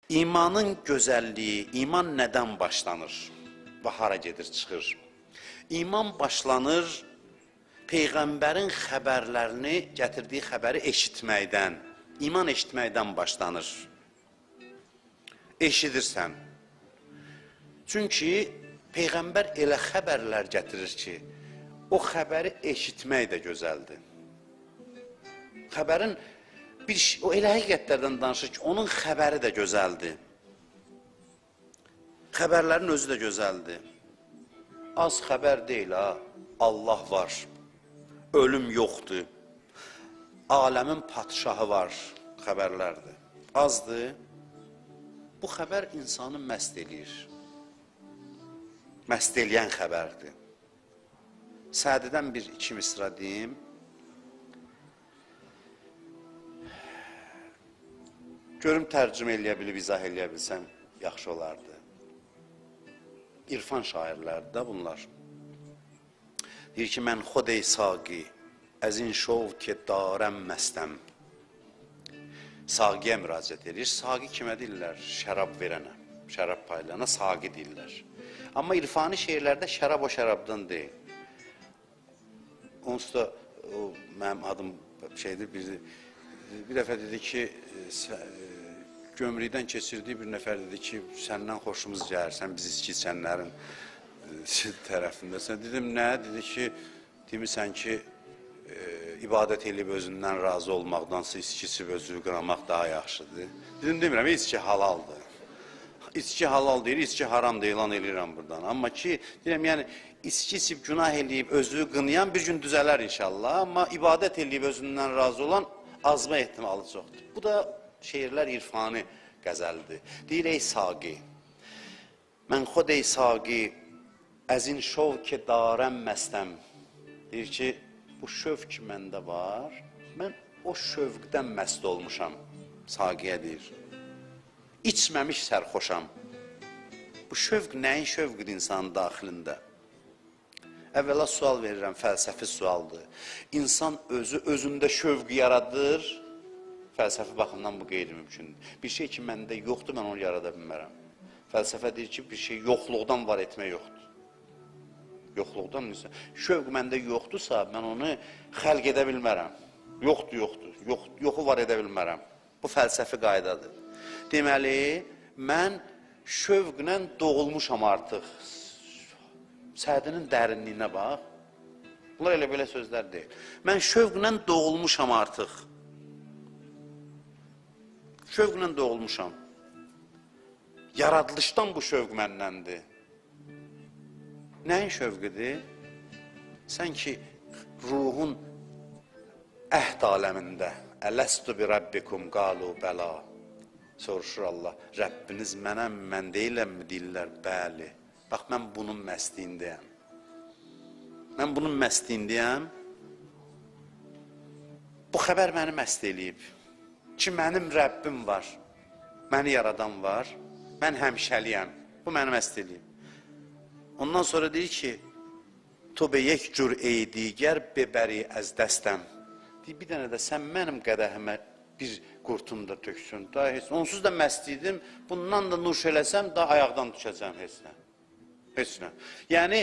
İmanın gözəlliyi, iman nədən başlanır və hara gedir, çıxır? İman başlanır Peyğəmbərin xəbərlərini, gətirdiyi xəbəri eşitməkdən. İman eşitməkdən başlanır. Eşidirsən. Çünki Peyğəmbər elə xəbərlər gətirir ki, o xəbəri eşitmək də gözəldir. Xəbərin bir, o elə həqiqətlərdən danışır ki, onun xəbəri də gözəldir. Xəbərlərin özü də gözəldir. Az xəbər deyil ha, Allah var, ölüm yoxdur, aləmin padşahı var xəbərlərdir. Azdır. Bu xəbər insanı məst eləyir. Məst eləyən xəbərdir. Sədidən bir iki misra deyim. Görüm tərcümə eləyə bilib, izah eləyə bilsəm, yaxşı olardı. İrfan şairlərdir də bunlar. Deyir ki, mən xod ey saqi, əzin şov ki darəm məstəm. Saqiyə müraciət edir. Saqi kimə deyirlər? Şərab verənə, şərab paylayana saqi deyirlər. Amma irfani şeirlərdə şərab o şərabdan deyil. Onsuz da o, mənim adım şeydir, bir dəfə dedi ki, gömrükdən keçirdiyi bir nəfər dedi ki, səndən xoşumuz gəlir, sən biz içki içənlərin tərəfindəsən. Dedim, nə? Dedi ki, demirsən ki, ibadət eləyib özündən razı olmaqdansa içki içib özünü qınamaq daha yaxşıdır. Dedim, demirəm, içki halaldır. İçki halal deyil, içki haram deyil, elan eləyirəm buradan. Amma ki, deyirəm, yəni, içki içib günah eləyib özünü qınayan bir gün düzələr inşallah. Amma ibadət eləyib özündən razı olan azma ehtimalı çoxdur. Bu da şeirlər irfani qəzəldir. Deyir, ey saqi, mən xod ey saqi, əzin şov ki darəm məstəm. Deyir ki, bu şövq ki məndə var, mən o şövqdən məst olmuşam, saqiyə deyir. İçməmiş sərxoşam. Bu şövq nəyin şövqidir insanın daxilində? Əvvəla sual verirəm, fəlsəfi sualdır. İnsan özü özündə şövq yaradır, fəlsəfi baxımdan bu qeyri-mümkündür. Bir şey ki məndə yoxdur, mən onu yarada bilmərəm. Fəlsəfə deyir ki, bir şey yoxluqdan var etmək yoxdur. Yoxluqdan insan. Şövq məndə yoxdursa, mən onu xəlq edə bilmərəm. Yoxdur, yoxdur. Yoxu var edə bilmərəm. Bu fəlsəfi qaydadır. Deməli, mən şövqlə doğulmuşam artıq. Sədinin dərinliyinə bax. Bunlar elə belə sözlər deyil. Mən şövqlə doğulmuşam artıq. Şövqlə doğulmuşam. Yaradılışdan bu şövq məndəndir. Nəyin şövqidir? Sən ki, ruhun əhd aləmində, Ələstu bi Rabbikum qalu bəla. Soruşur Allah, Rəbbiniz mənəm, mən deyiləmmi? Deyirlər, bəli. Bax, mən bunun məsliyindəyəm. Mən bunun məsliyindəyəm. Bu xəbər məni məst eləyib ki, mənim Rəbbim var, məni yaradan var, mən həmişəliyəm. Bu məni məst eləyib. Ondan sonra deyir ki, Tobə yek cür ey digər bebəri əz dəstəm. Deyir, bir dənə də sən mənim qədəhimə bir qurtum da töksün. Daha heç, onsuz da məst idim, bundan da nuş eləsəm, daha ayaqdan düşəcəm heç nə. Heç nə. Yəni,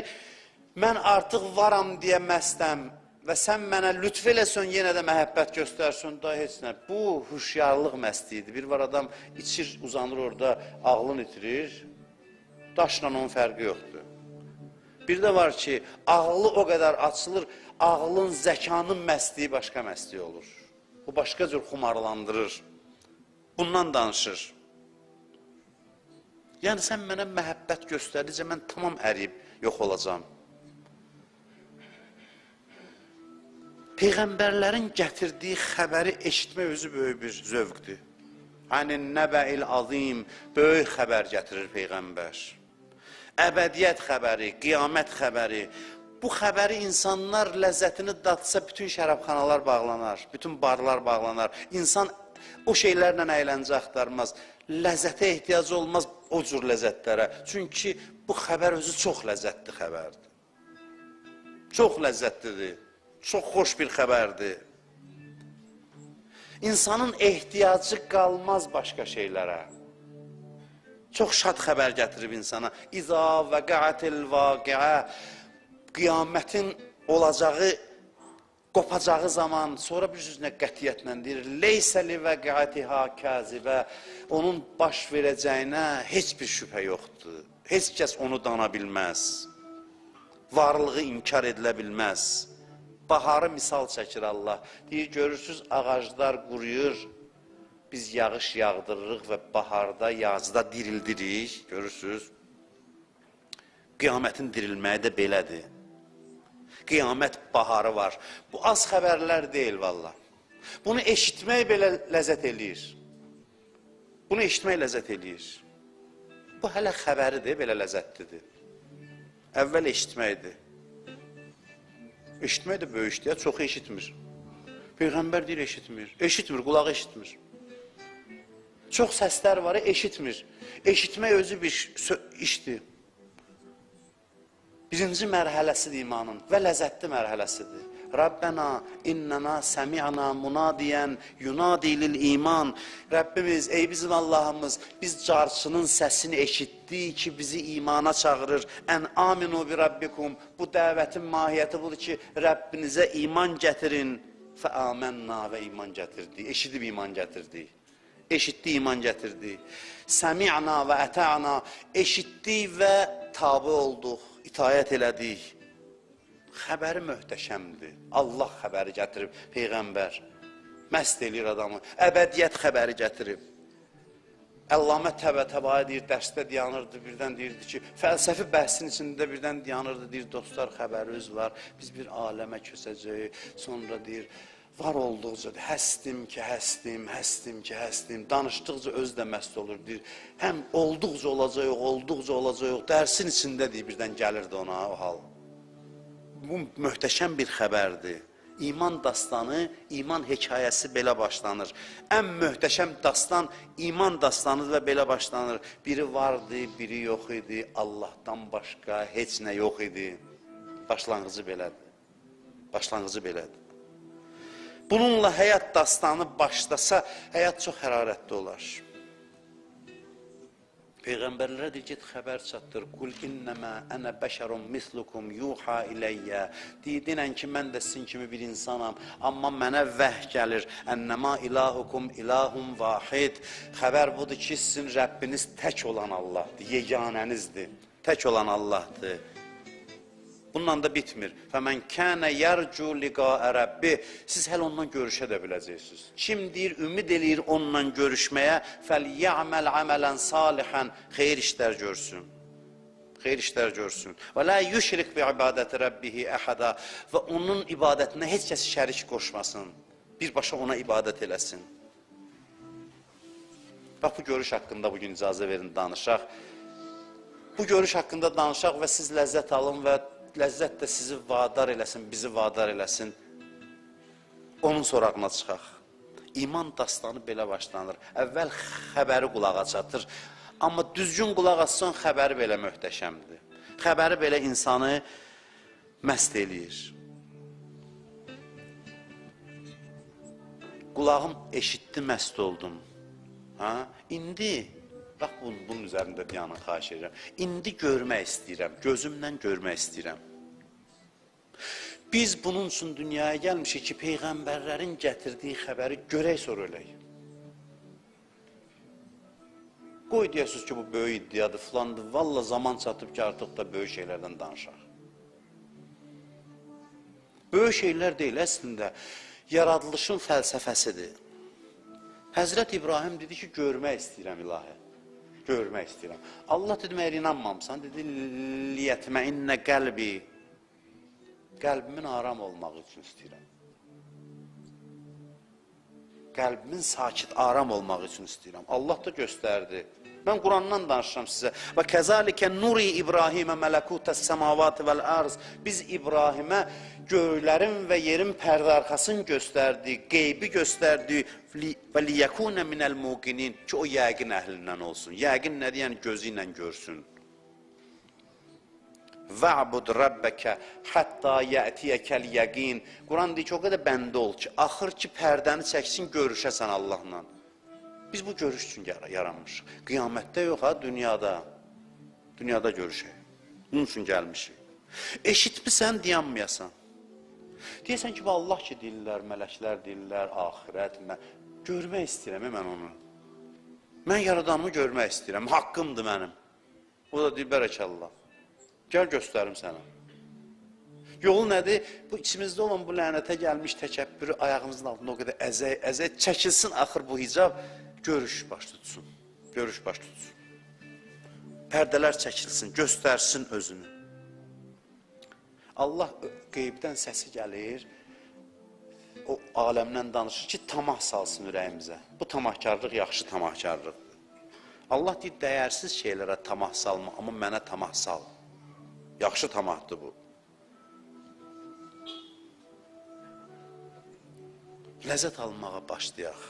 mən artıq varam deyə məstəm və sən mənə lütf eləsən, yenə də məhəbbət göstərsin, daha heç nə. Bu, huşyarlıq məstliyidir. Bir var adam içir, uzanır orada, ağlını itirir, daşla onun fərqi yoxdur. Bir də var ki, ağlı o qədər açılır, ağlın, zəkanın məstliyi başqa məstliyi olur. Bu, başqa cür xumarlandırır. Bundan danışır. Yəni, sən mənə məhəbbət göstərdikcə, mən tamam əriyib yox olacam. Peyğəmbərlərin gətirdiyi xəbəri eşitmək özü böyük bir zövqdür. Anin nəbəil azim, böyük xəbər gətirir Peyğəmbər. Əbədiyyət xəbəri, qiyamət xəbəri. Bu xəbəri insanlar ləzzətini datsa, bütün şərabxanalar bağlanar, bütün barlar bağlanar. İnsan o şeylərlə əyləncə axtarmaz. Ləzzətə ehtiyacı olmaz o cür ləzzətlərə. Çünki bu xəbər özü çox ləzzətli xəbərdir. Çox ləzzətlidir. Çox xoş bir xəbərdir. İnsanın ehtiyacı qalmaz başqa şeylərə. Çox şad xəbər gətirib insana. İza vəqətil vaqiə, qiyamətin olacağı, qopacağı zaman, sonra bir sözünə qətiyyətlə deyir, leysə li vəqətiha kazibə, onun baş verəcəyinə heç bir şübhə yoxdur. Heç kəs onu dana bilməz. Varlığı inkar edilə bilməz. Baharı misal çəkir Allah. Deyir, görürsünüz, ağaclar quruyur, biz yağış yağdırırıq və baharda, yazda dirildirik, görürsünüz. Qiyamətin dirilməyi də belədir. Qiyamət baharı var. Bu az xəbərlər deyil valla. Bunu eşitmək belə ləzzət eləyir. Bunu eşitmək ləzzət eləyir. Bu hələ xəbəridir, belə ləzzətlidir. Əvvəl eşitməkdir. Eşitmək də böyük deyə, çoxu eşitmir. Peyğəmbər deyir, eşitmir. Eşitmir, qulağı eşitmir. Çox səslər var, eşitmir. Eşitmək özü bir işdir. Birinci mərhələsidir imanın və ləzzətli mərhələsidir. Rabbena innena semi'na munadiyen yunadi lil iman. Rəbbimiz, ey bizim Allahımız, biz carçının səsini eşitdik ki, bizi imana çağırır. Ən aminu bi rabbikum. Bu dəvətin mahiyyəti budur ki, Rəbbinizə iman gətirin. Fə amenna və iman gətirdik. Eşidib iman gətirdik. Eşitdi, iman gətirdi. Səmi'na və ətə'na. Eşitdik və tabi olduq, itayət elədik. Xəbəri möhtəşəmdir. Allah xəbəri gətirib, Peyğəmbər. Məst eləyir adamı. Əbədiyyət xəbəri gətirib. Əllamə Təbətəbai deyir, dərsdə dayanırdı, birdən deyirdi ki, fəlsəfi bəhsin içində birdən dayanırdı, deyir, dostlar, xəbəriniz var, biz bir aləmə köçəcəyik. Sonra deyir, var olduqca, həstim ki, həstim, həstim ki, həstim, danışdıqca özü də məst olur, deyir. Həm olduqca olacaq, olduqca olacaq, dərsin içində deyir, birdən gəlirdi ona o hal. Bu möhtəşəm bir xəbərdir. İman dastanı, iman hekayəsi belə başlanır. Ən möhtəşəm dastan iman dastanıdır və belə başlanır. Biri vardı, biri yox idi, Allahdan başqa heç nə yox idi. Başlanğıcı belədir. Başlanğıcı belədir. Bununla həyat dastanı başlasa, həyat çox hərarətli olar. Peyğəmbərlərə deyir, get xəbər çatdır. Qul innəmə ənə bəşərun mislukum yuha iləyyə. Deyir, denən ki, mən də sizin kimi bir insanam, amma mənə vəh gəlir. Ənəmə ilahukum ilahun vahid. Xəbər budur ki, sizin Rəbbiniz tək olan Allahdır, yeganənizdir. Tək olan Allahdır. Bununla da bitmir. Fəmən kənə yərcu liqaə Rəbbi. Siz hələ ondan görüşə də biləcəksiniz. Kim deyir, ümid eləyir onunla görüşməyə, fəlyəməl əmələn salihən, xeyir işlər görsün. Xeyir işlər görsün. Və lə yüşrik bi ibadəti Rəbbihi əhədə. Və onun ibadətinə heç kəs şərik qoşmasın. Birbaşa ona ibadət eləsin. Bax, bu görüş haqqında bugün icazə verin, danışaq. Bu görüş haqqında danışaq və siz ləzzət alın və ləzzət də sizi vadar eləsin, bizi vadar eləsin. Onun sorağına çıxaq. İman dastanı belə başlanır. Əvvəl xəbəri qulağa çatır. Amma düzgün qulaq assan, xəbəri belə möhtəşəmdir. Xəbəri belə insanı məst eləyir. Qulağım eşitdi, məst oldum. Ha? İndi, bax bunun üzərində dayanın, xahiş edirəm. İndi görmək istəyirəm, gözümlə görmək istəyirəm. Biz bunun üçün dünyaya gəlmişik ki, Peyğəmbərlərin gətirdiyi xəbəri görək, sonra ölək. Qoy deyəsiniz ki, bu böyük iddiadır, filandır. Valla zaman çatıb ki, artıq da böyük şeylərdən danışaq. Böyük şeylər deyil, əslində yaradılışın fəlsəfəsidir. Həzrət İbrahim dedi ki, görmək istəyirəm ilahi. Görmək istəyirəm. Allah dedi, məyər inanmamısan? Dedi, liyətməinnə qəlbi. Qəlbimin aram olmağı üçün istəyirəm. Qəlbimin sakit, aram olmağı üçün istəyirəm. Allah da göstərdi. Mən Qurandan danışıram sizə. Və kəzalikə nuri İbrahimə mələkutəs səmavati vəl ərz. Biz İbrahimə göylərin və yerin pərdə arxasını göstərdik, qeybi göstərdik və liyəkunə minəl muqinin ki, o yəqin əhlindən olsun. Yəqin nədir? Yəni gözü ilə görsün. Və'bud rəbbəkə hətta yətiyəkəl yəqin. Quran deyir ki, o qədər bəndə ol ki, axır ki, pərdəni çəksin, görüşəsən Allahla. Biz bu görüş üçün yaranmışıq. Qiyamətdə yox ha, dünyada. Dünyada görüşək. Bunun üçün gəlmişik. Eşitmisən, dayanmayasan. Deyəsən ki, Allah ki deyirlər, mələklər deyirlər, axirət, mən. Görmək istəyirəm mən onu. Mən yaradanımı görmək istəyirəm, haqqımdır mənim. O da deyir, bərəkəllah. Gəl göstərim sənə. Yolu nədir? Bu içimizdə olan bu lənətə gəlmiş təkəbbürü ayağımızın altında o qədər əzək, əzək çəkilsin axır bu hicab, görüş baş tutsun. Görüş baş tutsun. Pərdələr çəkilsin, göstərsin özünü. Allah qeybdən səsi gəlir, o aləmdən danışır ki, tamah salsın ürəyimizə. Bu tamahkarlıq yaxşı tamahkarlıqdır. Allah deyir, dəyərsiz şeylərə tamah salma, amma mənə tamah sal. Yaxşı tamahdır bu. Ləzzət almağa başlayaq.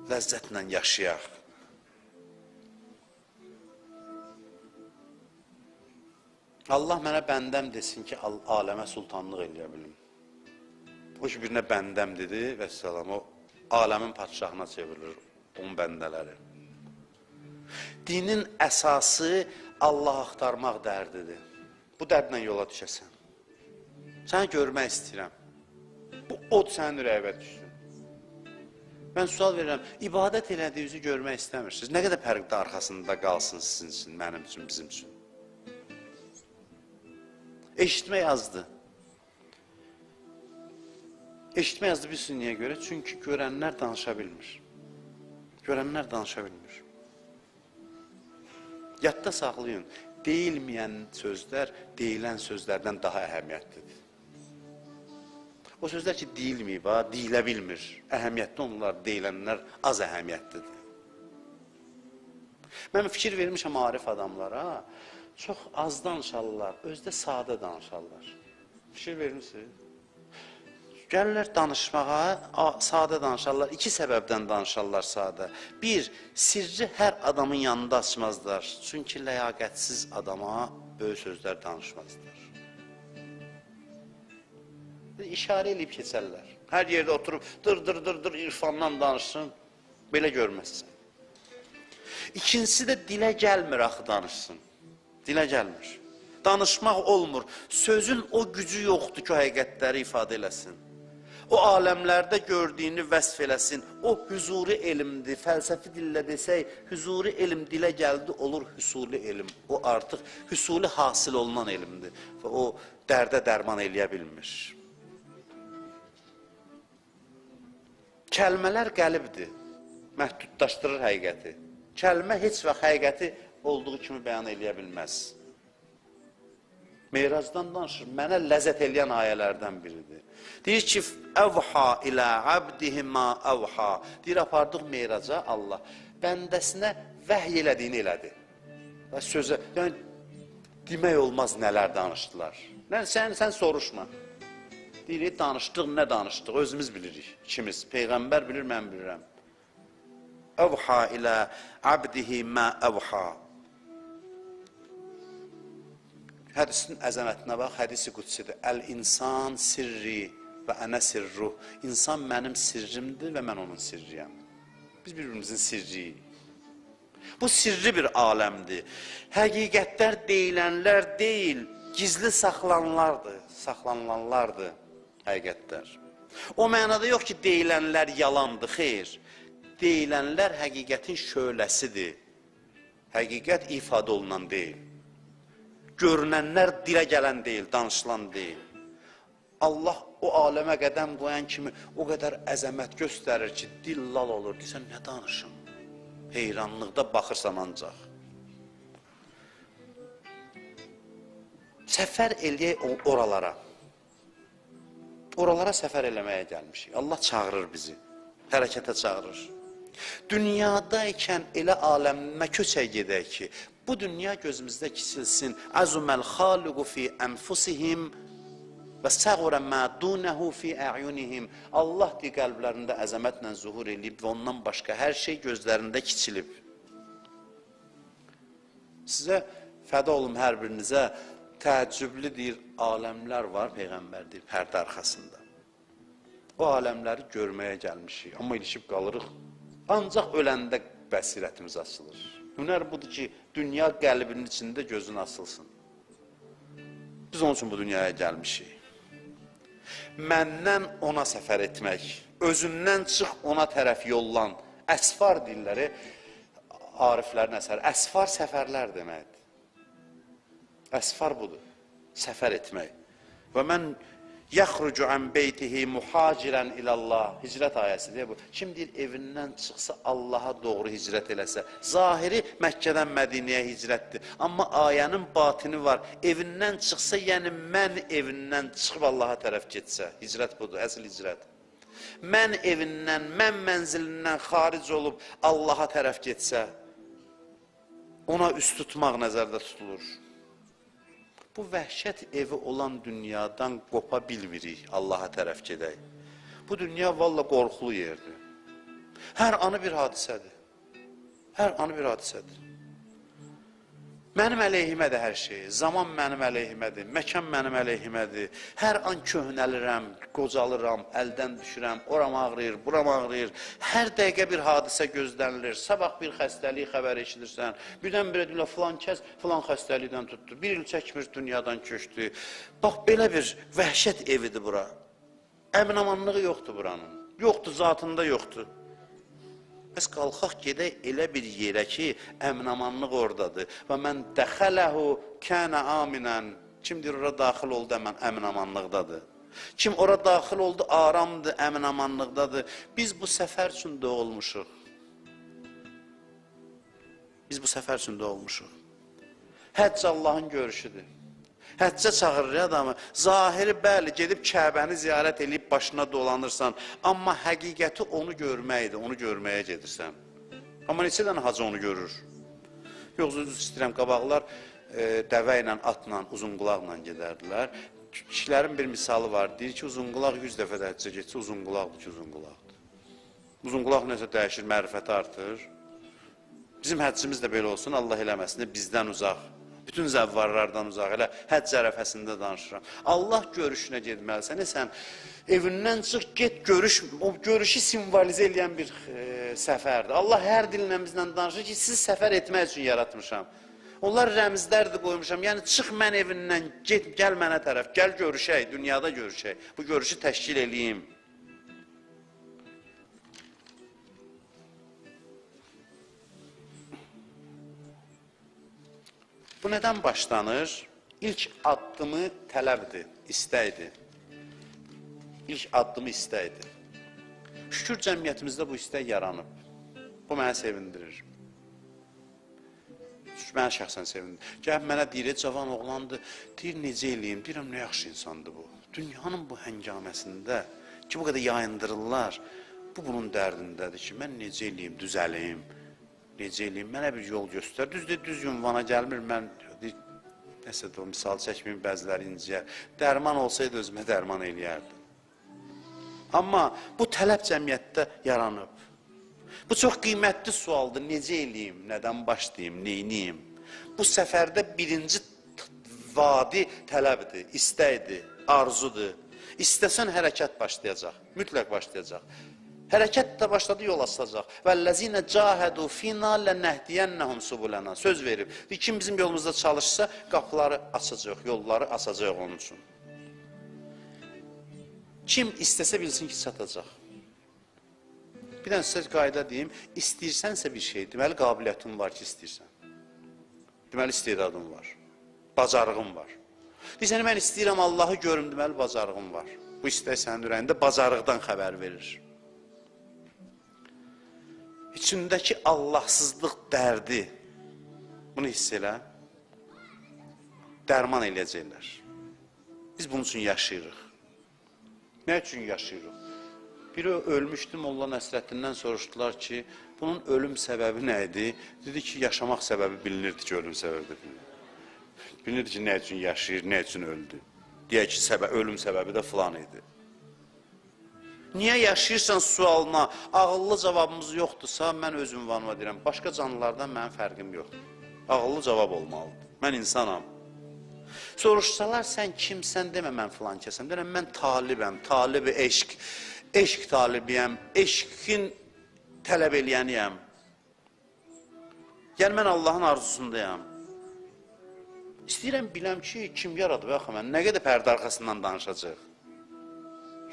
Ləzzətlə yaşayaq. Allah mənə bəndəm desin ki, aləmə sultanlıq eləyə bilim. O ki, birinə bəndəm dedi, vəssalam, o aləmin padşahına çevrilir, onun bəndələri. Dinin əsası Allah axtarmaq dərdidir. Bu dərdlə yola düşəsən. Səni görmək istəyirəm. Bu od sənin ürəyivə düşsün. Mən sual verirəm, ibadət elədiyinizi görmək istəmirsiniz. Nə qədər pərdə arxasında qalsın sizin üçün, mənim üçün, bizim üçün? Eşitmək azdır. Eşitmək azdır bilsin niyə görə? Çünki görənlər danışa bilmir. Görənlər danışa bilmir. Yadda saxlayın, deyilməyən sözlər deyilən sözlərdən daha əhəmiyyətlidir. O sözlər ki, deyilməyib, ha, deyilə bilmir. Əhəmiyyətli onlar, deyilənlər az əhəmiyyətlidir. Mən fikir vermişəm arif adamlara, çox az danışarlar, özdə sadə danışarlar. Fikir vermişsiniz? Gəlirlər danışmağa, sadə danışarlar. İki səbəbdən danışarlar sadə. Bir, sirri hər adamın yanında açmazlar. Çünki ləyaqətsiz adama böyük sözlər danışmazlar. İşarə eləyib keçərlər. Hər yerdə oturub dır dır dır dır irfandan danışsın, belə görməzsən. İkincisi də dilə gəlmir axı danışsın. Dilə gəlmir. Danışmaq olmur. Sözün o gücü yoxdur ki, o həqiqətləri ifadə eləsin. O aləmlərdə gördüyünü vəsf eləsin. O hüzuri elmdir. Fəlsəfi dillə desək, hüzuri elm dilə gəldi, olur hüsuli elm. O artıq hüsuli hasil olunan elmdir. Və o dərdə dərman eləyə bilmir. Kəlmələr qəlibdir. Məhdudlaşdırır həqiqəti. Kəlmə heç vaxt həqiqəti olduğu kimi bəyan eləyə bilməz. Meyracdan danışır, mənə ləzzət eləyən ayələrdən biridir. Deyir ki, əvha ilə abdihi ma əvha. Deyir, apardıq meyraca Allah bəndəsinə vəhy elədiyini elədi. Və sözə, yəni demək olmaz nələr danışdılar. Sən soruşma. Deyir, danışdıq, nə danışdıq, özümüz bilirik, ikimiz. Peyğəmbər bilir, mən bilirəm. Əvha ilə abdihi ma əvha. Hədisin əzəmətinə bax, hədisi qüdsidir. Əl-insan sirri və ənə sirruh. İnsan mənim sirrimdir və mən onun sirriyəm. Biz bir-birimizin sirriyik. Bu sirri bir aləmdir. Həqiqətlər deyilənlər deyil, gizli saxlananlardır, saxlanılanlardır həqiqətlər. O mənada yox ki, deyilənlər yalandır, xeyr. Deyilənlər həqiqətin şöləsidir. Həqiqət ifadə olunan deyil. Görünənlər dilə gələn deyil, danışılan deyil. Allah o aləmə qədəm qoyan kimi o qədər əzəmət göstərir ki, dil lal olur. Deyirsən, nə danışım? Heyranlıqda baxırsan ancaq. Səfər eləyək oralara. Oralara səfər eləməyə gəlmişik. Allah çağırır bizi, hərəkətə çağırır. Dünyadaykən elə aləmə köçək gedək ki, bu dünya gözümüzdə kiçilsin. Əzuməl xaliqu fi ənfusihim və səğurə mə dunəhu fi əyunihim. Allah deyir, qəlblərində əzəmətlə zuhur eləyib və ondan başqa hər şey gözlərində kiçilib. Sizə fəda olum hər birinizə, təəccüblü deyir, aləmlər var, Peyğəmbər deyir, pərdə arxasında. O aləmləri görməyə gəlmişik, amma ilişib qalırıq. Ancaq öləndə bəsirətimiz açılır. Hünər budur ki, dünya qəlbinin içində gözün açılsın. Biz onun üçün bu dünyaya gəlmişik. Məndən ona səfər etmək, özündən çıx ona tərəf yollan. Əsfar dilləri, ariflərin əsəri, əsfar səfərlər deməkdir. Əsfar budur, səfər etmək. Və mən yəxrucu ən beytihi muhacirən ilallah, hicrət ayəsi deyə bu. Kim deyir, evindən çıxsa Allaha doğru hicrət eləsə. Zahiri Məkkədən Mədinəyə hicrətdir. Amma ayənin batini var. Evindən çıxsa, yəni mən evindən çıxıb Allaha tərəf getsə. Hicrət budur, əsl hicrət. Mən evindən, mən mənzilindən xaric olub Allaha tərəf getsə, ona üst tutmaq nəzərdə tutulur. Bu vəhşət evi olan dünyadan qopa bilmirik, Allaha tərəf gedək. Bu dünya valla qorxulu yerdir. Hər anı bir hadisədir. Hər anı bir hadisədir. Mənim əleyhimədir hər şey, zaman mənim əleyhimədir, məkan mənim əleyhimədir. Hər an köhnəlirəm, qocalıram, əldən düşürəm, oram ağrıyır, buram ağrıyır. Hər dəqiqə bir hadisə gözlənilir. Sabah bir xəstəlik xəbəri eşidirsən. Birdən-birə deyirlər, filan kəs filan xəstəlikdən tutdu, bir il çəkmir, dünyadan köçdü. Bax, belə bir vəhşət evidir bura. Əminamanlığı yoxdur buranın. Yoxdur, zatında yoxdur. Bəs qalxaq gedək elə bir yerə ki, əminamanlıq oradadır. Və mən dəxələhu kənə aminən. Kim deyir, ora daxil oldu, əminamanlıqdadır. Kim ora daxil oldu, aramdır, əminamanlıqdadır. Biz bu səfər üçün doğulmuşuq. Biz bu səfər üçün doğulmuşuq. Həcc Allahın görüşüdür. Həccə çağırır adamı. Zahiri bəli, gedib Kəbəni ziyarət eləyib başına dolanırsan. Amma həqiqəti onu görməkdir, onu görməyə gedirsən. Amma neçə dənə hacı onu görür? Yoxsa üzr istəyirəm, qabaqlar dəvə ilə, atla, uzunqulaqla gedərdilər. Kişilərin bir misalı var, deyir ki, uzunqulaq 100 dəfə də həccə getsə, uzunqulaqdır ki, uzunqulaqdır. Uzunqulaq nəsə dəyişir, mərifəti artır. Bizim həccimiz də belə olsun, Allah eləməsin, bizdən uzaq. Bütün zəvvarlardan uzaq, elə həcc ərəfəsində danışıram. Allah görüşünə getməlisən, sən evindən çıx, get görüş, o görüşü simvolizə eləyən bir səfərdir. Allah hər dillə bizlə danışır ki, sizi səfər etmək üçün yaratmışam. Onlar rəmzlərdir qoymuşam, yəni çıx mən evindən, get, gəl mənə tərəf, gəl görüşək, dünyada görüşək, bu görüşü təşkil eləyim. Bu nədən başlanır? İlk addımı tələbdir, istəkdir. İlk addımı istəkdir. Şükür cəmiyyətimizdə bu istək yaranıb. Bu mənə sevindirir. Şükür, mənə şəxsən sevindirir. Gəlib mənə deyir, cavan oğlandır, deyir, necə eləyim? Deyirəm, nə yaxşı insandır bu. Dünyanın bu həngaməsində ki, bu qədər yayındırırlar, bu bunun dərdindədir ki, mən necə eləyim, düzəlim. Necə eləyim, mənə bir yol göstər. Düzdür, düz ünvana gəlmir, mən nəsə də o misal çəkməyim, bəziləri inciyər. Dərman olsaydı özümə dərman eləyərdim. Amma bu tələb cəmiyyətdə yaranıb. Bu çox qiymətli sualdır, necə eləyim, nədən başlayayım, neyniyim? Bu səfərdə birinci vadi tələbdir, istəkdir, arzudur. İstəsən hərəkət başlayacaq, mütləq başlayacaq. Hərəkət də başladı, yol açılacaq. Vəl-ləzinə cahədu fina lənəhdiyənnəhum subulənə. Söz verib. Kim bizim yolumuzda çalışsa, qapıları açacaq, yolları açacaq onun üçün. Kim istəsə bilsin ki, çatacaq. Bir dənə sizə qayda deyim, istəyirsənsə bir şey, deməli qabiliyyətin var ki, istəyirsən. Deməli istedadın var, bacarığın var. Deyirsən, mən istəyirəm Allahı görüm, deməli bacarığın var. Bu istək sənin ürəyində bacarıqdan xəbər verir. İçindəki Allahsızlıq dərdi, bunu hiss elə, dərman eləyəcəklər. Biz bunun üçün yaşayırıq. Nə üçün yaşayırıq? Biri ölmüşdü, Molla Nəsrəddindən soruşdular ki, bunun ölüm səbəbi nə idi? Dedi ki, yaşamaq səbəbi bilinirdi ki, ölüm səbəbi bilinir. Bilinirdi ki, nə üçün yaşayır, nə üçün öldü. Deyək ki, ölüm səbəbi də filan idi. Niyə yaşayırsan sualına, ağıllı cavabımız yoxdursa, mən öz ünvanıma deyirəm, başqa canlılardan mənim fərqim yoxdur. Ağıllı cavab olmalıdır. Mən insanam. Soruşsalar, sən kimsən demə, mən filan kəsəm. Deyirəm, mən talibəm, talibi eşq. Eşq talibiyəm, eşqin tələb eləyəniyəm. Yəni, mən Allahın arzusundayam. İstəyirəm, biləm ki, kim yaradıb axı mən, nə qədər pərdə arxasından danışacaq.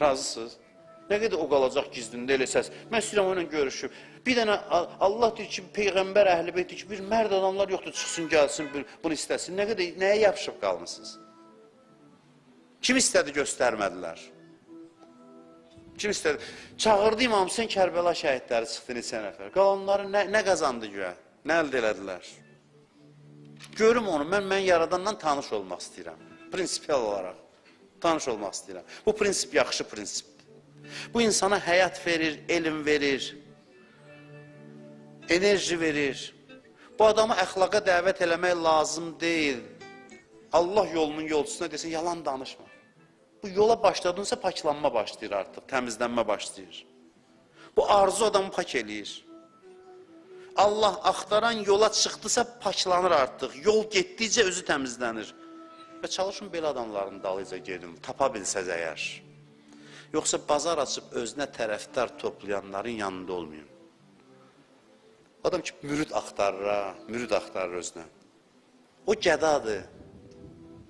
Razısınız? Nə qədər o qalacaq gizlində elə səs. Mən istəyirəm onunla görüşüb. Bir dənə Allah deyir ki, Peyğəmbər əhl-i beyt deyir ki, bir mərd adamlar yoxdur, çıxsın, gəlsin, bunu istəsin. Nə qədər, nəyə yapışıb qalmısınız? Kim istədi, göstərmədilər. Kim istədi? Çağırdı İmam Hüseyn, Kərbəla şəhidləri çıxdı neçə nəfər. Qalanları nə qazandı güya? Nə əldə elədilər? Görüm onu, mən yaradandan tanış olmaq istəyirəm. Prinsipial olaraq tanış olmaq istəyirəm. Bu prinsip yaxşı prinsipdir. Bu insana həyat verir, elm verir, enerji verir. Bu adamı əxlaqa dəvət eləmək lazım deyil. Allah yolunun yolçusuna desin, yalan danışma. Bu yola başladınsa paklanma başlayır artıq, təmizlənmə başlayır. Bu arzu adamı pak eləyir. Allah axtaran yola çıxdısa paklanır artıq. Yol getdikcə özü təmizlənir. Və çalışın belə adamların dalıyca gedin, tapa bilsəz əgər. Yoxsa bazar açıb özünə tərəfdar toplayanların yanında olmayın. Adam ki, mürid axtarır, ha, mürid axtarır özünə. O gədadır,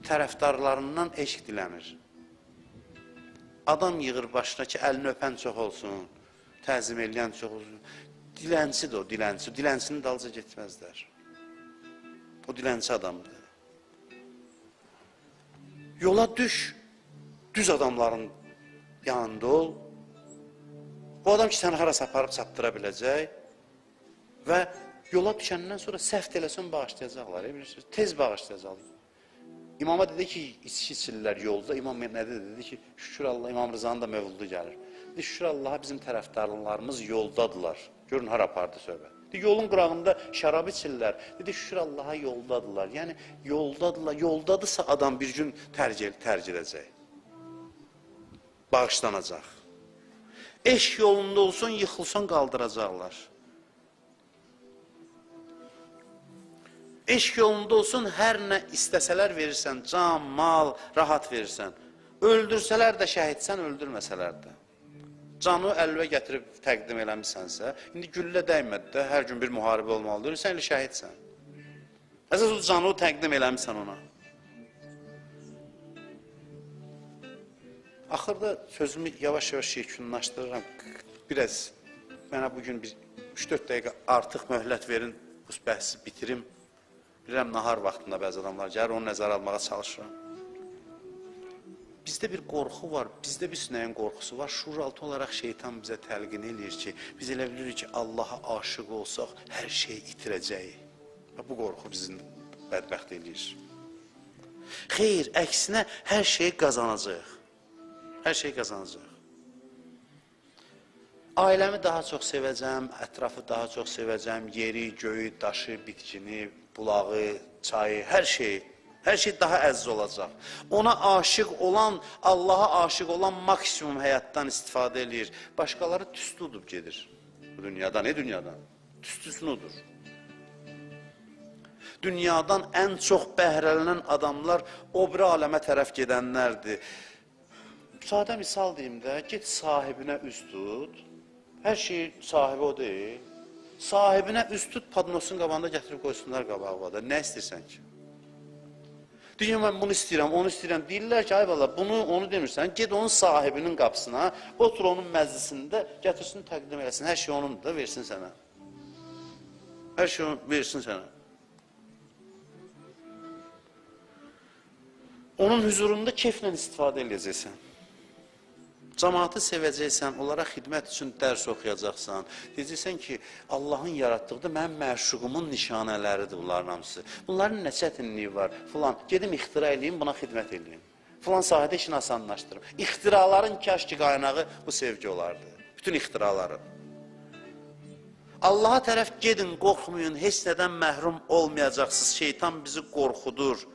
tərəfdarlarından eşq dilənir. Adam yığır başına ki, əlini öpən çox olsun, təzim eləyən çox olsun. Dilənçidir o, dilənçi. Dilənçinin dalınca getməzlər. O dilənçi adamdır. Yola düş, düz adamların yanında ol. O adam ki, səni harasa aparıb çatdıra biləcək və yola düşəndən sonra səhv eləsən bağışlayacaqlar, bilirsiniz, tez bağışlayacaqlar. İmama dedi ki, içki içirlər yolda. İmam nə dedi? Dedi ki, şükür Allah, İmam Rızanın da mövludu gəlir. Dedi, şükür Allaha bizim tərəfdarlarımız yoldadılar. Görün, hara apardı söhbət. Dedi, yolun qırağında şərab içirlər. Dedi, şükür Allaha yoldadılar. Yəni, yoldadılar. Yoldadırsa adam bir gün tərk edəcək. Bağışlanacaq. Eşq yolunda olsun, yıxılsan qaldıracaqlar. Eşq yolunda olsun, hər nə istəsələr verirsən, can, mal, rahat verirsən. Öldürsələr də şəhidsən, öldürməsələr də. Canı əlvə gətirib təqdim eləmisənsə, indi güllə dəymədi də, hər gün bir müharibə olmalıdır, sən elə şəhidsən. Əsas o canı təqdim eləmisən ona. Axırda sözümü yavaş-yavaş yekunlaşdırıram. Biraz mənə bugün bir 3-4 dəqiqə artıq möhlət verin, bu bəhsi bitirim. Bilirəm, nahar vaxtında bəzi adamlar gəlir, onu nəzərə almağa çalışıram. Bizdə bir qorxu var, bizdə bir nəyin qorxusu var. Şuuraltı olaraq şeytan bizə təlqin eləyir ki, biz elə bilirik ki, Allaha aşiq olsaq, hər şeyi itirəcəyik. Və bu qorxu bizi bədbəxt eləyir. Xeyr, əksinə hər şeyi qazanacaq. Hər şeyi qazanacaq. Ailəmi daha çox sevəcəm, ətrafı daha çox sevəcəm, yeri, göyü, daşı, bitkini, bulağı, çayı, hər şeyi. Hər şey daha əziz olacaq. Ona aşiq olan, Allaha aşiq olan maksimum həyatdan istifadə eləyir. Başqaları tüstü udub gedir. Bu dünyada, nə dünyadan? Tüstüsünü udur. Dünyadan ən çox bəhrələnən adamlar o biri aləmə tərəf gedənlərdir. Sadə misal deyim də, get sahibinə üz tut. Hər şey sahibi o deyil. Sahibinə üz tut, padnosun qabağında gətirib qoysunlar qabağa da. Nə istəyirsən ki? Deyir, mən bunu istəyirəm, onu istəyirəm. Deyirlər ki, ay valla, bunu, onu demirsən. Get onun sahibinin qapısına, otur onun məclisində, gətirsin, təqdim eləsin. Hər şey onundur da, versin sənə. Hər şey versin sənə. Onun hüzurunda keyflə istifadə eləyəcəksən. Cəmaatı sevəcəksən, onlara xidmət üçün dərs oxuyacaqsan. Deyəcəksən ki, Allahın yaratdığı mənim məşuqumun nişanələridir bunların hamısı. Bunların nə çətinliyi var? Filan, gedim ixtira eləyim, buna xidmət eləyim. Filan sahədə işini asanlaşdırım. İxtiraların kaş ki qaynağı bu sevgi olardı. Bütün ixtiraların. Allaha tərəf gedin, qorxmayın, heç nədən məhrum olmayacaqsınız. Şeytan bizi qorxudur.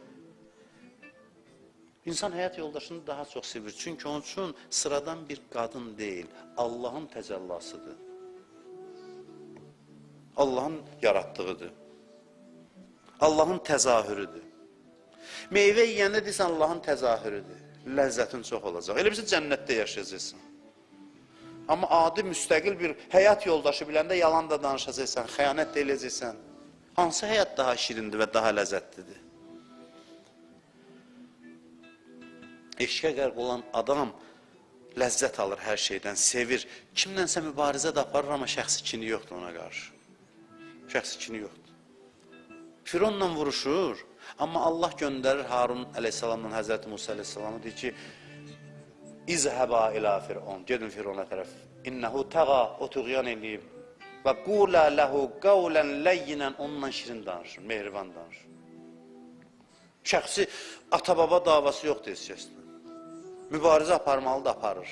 İnsan həyat yoldaşını daha çox sevir. Çünki onun üçün sıradan bir qadın deyil, Allahın təcəllasıdır. Allahın yaratdığıdır. Allahın təzahürüdür. Meyvə yiyəndə deyirsən, Allahın təzahürüdür. Ləzzətin çox olacaq. Elə bilirsən, cənnətdə yaşayacaqsan. Amma adi, müstəqil bir həyat yoldaşı biləndə yalan da danışacaqsan, xəyanət də eləyəcəksən. Hansı həyat daha şirindir və daha ləzzətlidir? Eşqə qərq olan adam ləzzət alır hər şeydən, sevir. Kimlənsə mübarizə də aparır, amma şəxsi kini yoxdur ona qarşı. Şəxsi kini yoxdur. Fironla vuruşur, amma Allah göndərir Harun əleyhissalamla Həzrəti Musa əleyhissalamı, deyir ki, İzhəba ilə Firon, gedin Firona tərəf. İnnehu təğa, o tuğyan eləyib. Və qulə ləhu qavlən ləyyinən, onunla şirin danışın, mehriban danışın. Şəxsi ata-baba davası yoxdur heç kəslə. Mübarizə aparmalı da aparır.